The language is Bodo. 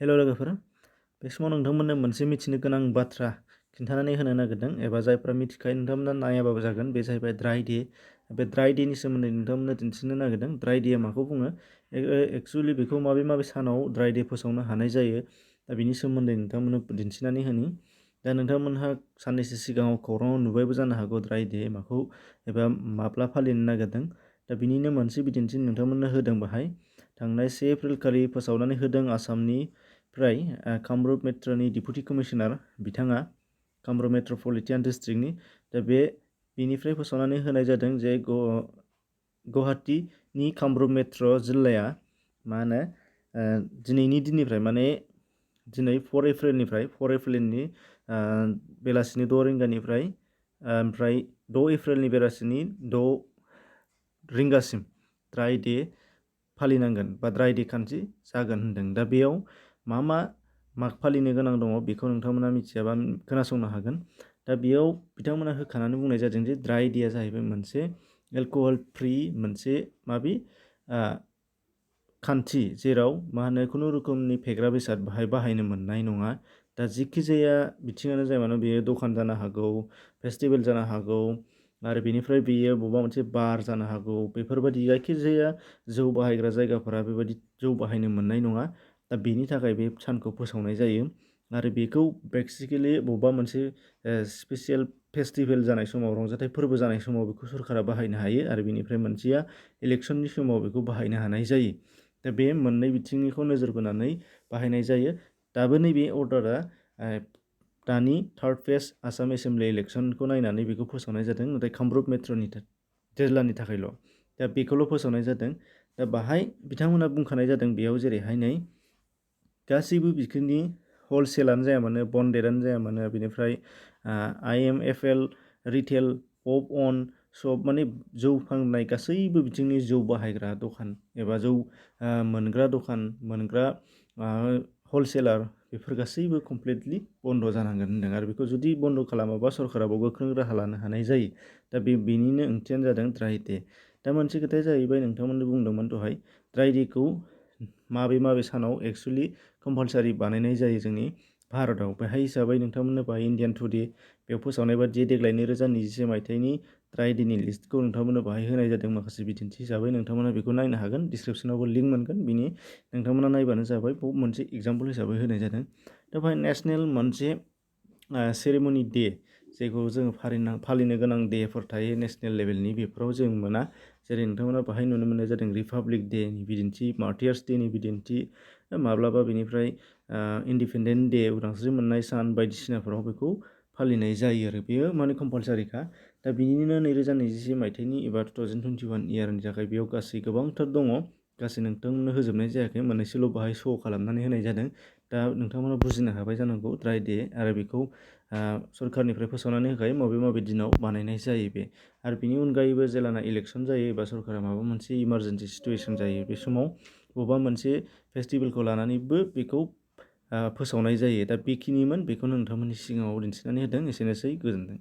हेल' लोगोफोर, बे समाव नोंथांमोननो मोनसे मिथिनो गोनां बाथ्रा खिन्थानानै होनो नागिरदों एबा जायफ्रा मिथिखायो नोंथांमोना नायाबाबो जागोन। बे जाहैबाय ड्राइ डे। बे ड्राइ डेनि सोमोन्दै नोंथांमोननो दिन्थिनो नागिरदों। ड्राइ डेया माखौ बुङो, एक्सुवेलि बेखौ माबे माबे सानाव ड्राइ डे फोसावनो हानाय जायो, दा बिनि सोमोन्दै नोंथांमोननो दिन्थिनानै होनि। दा नोंथांमोनहा साननैसो सिगाङाव खौराङाव नुबायबो जानो हागौ ड्राइ डे माखौ एबा माब्ला फालिनो नागिरदों। दा बिनिनो मोनसे बिदिन्थि नोंथांमोननो होदों बाहाय। थांनाय 1 एप्रिल खालि फोसावनानै होदों आसामनिफ्राय कामरुप मेट्र'नि डिपुटि कमिशनार बिथाङा, कामरुप मेट्र'पलिटान डिस्ट्रिक्टनि। दा बेनिफ्राय फोसावनानै होनाय जादों जे गुवाहाटीनि कामरुप मेट्र' जिल्लाया दिनैनि दिननिफ्राय माने दिनै 4 एप्रिलनि बेलासिनि 6 रिंगानिफ्राय ओमफ्राय 6 एप्रिलनि बेलासिनि 6 रिंगासिम ड्राइ डे फालिनांगोन बा ड्राइ डे खान्थि जागोन होनदों। दा बेयाव मा फालिनो गोनां दङ बेखौ नोंथांमोना मिथियाबा खोनासंनो हागोन। दा बेयाव बिथांमोना होखानानै बुंनाय जादों जे ड्राइ डेया जाहैबाय मोनसे एलक'हल फ्रि मोनसे खान्थि, जेराव खुनु रोखोमनि फेग्रा बेसाद बाहायनो मोननाय नङा। दा जिखि जाया बिथिङानो जाया मानो, बेयो दखान जानो हागौ, फेस्टिभेल जानो हागौ, आरो बेनिफ्राय बेयो बबेबा मोनसे बार जानो हागौ। बेफोरबायदि जायखिजाया जौ बाहायग्रा जायगाफोरा बेबायदि जौ बाहायनो मोननाय नङा। दा बेनि थाखाय बे सानखौ फोसावनाय जायो। आरो बेखौ बेसिकेलि बबेबा मोनसे स्पेसियेल फेस्टिभेल जानाय समाव, रंजाथाइ फोरबो जानाय समाव बेखौ सरकारा बाहायनो हायो, आरो बेनिफ्राय मोनसेया इलेक्सननि समाव बेखौ बाहायनो हानाय जायो। दा बे मोननै बिथिंनिखौ नोजोर बोनानै बाहायनाय जायो। दाबो नैबे अर्डारा दानि 3rd फेज आसाम एसेम्बलि इलेक्सनखौ नायनानै बेखौ फोसावनाय जादों, नाथाय कामरुप मेट्र'नि जिल्लानि थाखायल'। दा बेखौल' फोसावनाय जादों। दा बाहाय बिथांमोना बुंखानाय जादों बेयाव जेरैहाय गासैबो बिथिंनि हलसेलानो जाया मानो, बन्डेडानो जाया मानो, बेनिफ्राय IMFL, रिटेल, पप अन सब, माने जौ फाननाय गासैबो बिथिंनि जौ बाहायग्रा दखान एबा जौ मोनग्रा दखान, मोनग्रा हलसेलार, बेफोर गासैबो कमप्लिटलि बन्द' जानांगोन होनदों। आरो बेखौ जुदि बन्द' खालामाबा सरकाराबो गोख्रों राहा लानो हानाय जायो। दा बेनिनो ओंथियानो जादों ड्राइ डे। दा मोनसे खोथाया जाहैबाय, नोंथांमोननो बुंदोंमोन दहाय, ड्राइ डेखौ माबे सानाव एक्सुवेलि कम्पालसारि बानायनाय जायो जोंनि भारतआव। बेहाय हिसाबै नोंथांमोननो बाहाय इण्डियान टुडे बेयाव फोसावनाय बायदि देग्लाय 2024 मायथाइनि ड्राइ डेनि लिस्टखौ नोंथांमोननो बाहाय होनाय जादों माखासे बिदिन्थि हिसाबै। नोंथांमोना बेखौ नायनो हागोन, डिसक्रिपसनावबो लिंक मोनगोन, बिनि नोंथांमोना नायबानो जाबाय। मोनसे एग्जाम्पल हिसाबै होनाय जादों। दा बेहाय नेसनेल मोनसे सेरेमनि डे, जायखौ जोङो फालिनो गोनां डेफोर थायो नेसनेल लेभेलनि, बेफोराव जों मोना। जेरै नोंथांमोना बाहाय नुनो मोननाय जादों रिपाब्लिक डेनि बिदिन्थि, मार्टियार्स डेनि बिदिन्थि, माब्लाबा बेनिफ्राय इन्डिपेन्डेन्ट डे, उदांस्रि मोननाय सान बायदिसिनाफोराव बेखौ फालिनाय जायो। आरो बेयो कम्पालसारिखा। दा बिनिनो 2021 मायथाइनि एबा 2021 इयारनि थाखाय बेयाव गासै गोबांथार दङ। गासै नोंथांमोननो होजोबनाय जायाखै, मोननैसोल' बाहाय श' खालामनानै होनाय जादों। दा नोंथांमोना बुजिनो हाबाय जानांगौ ड्राइ डे, आरो बेखौ सरकारनिफ्राय फोसावनानै होखायो माबे दिनाव बानायनाय जायो बे। आरो बिनि अनगायैबो जेलाना इलेक्सन जायो एबा सरकारा माबा मोनसे इमारजेन्सि सिटुवेसन जायो, बे समाव बबेबा मोनसे फेस्टिभेलखौ लानानैबो बेखौ फोसावनाय जायो। दा बेखिनिमोन, बेखौनो नोंथांमोननि सिगाङाव दिन्थिनानै होदों। एसेनोसै, गोजोन्थों।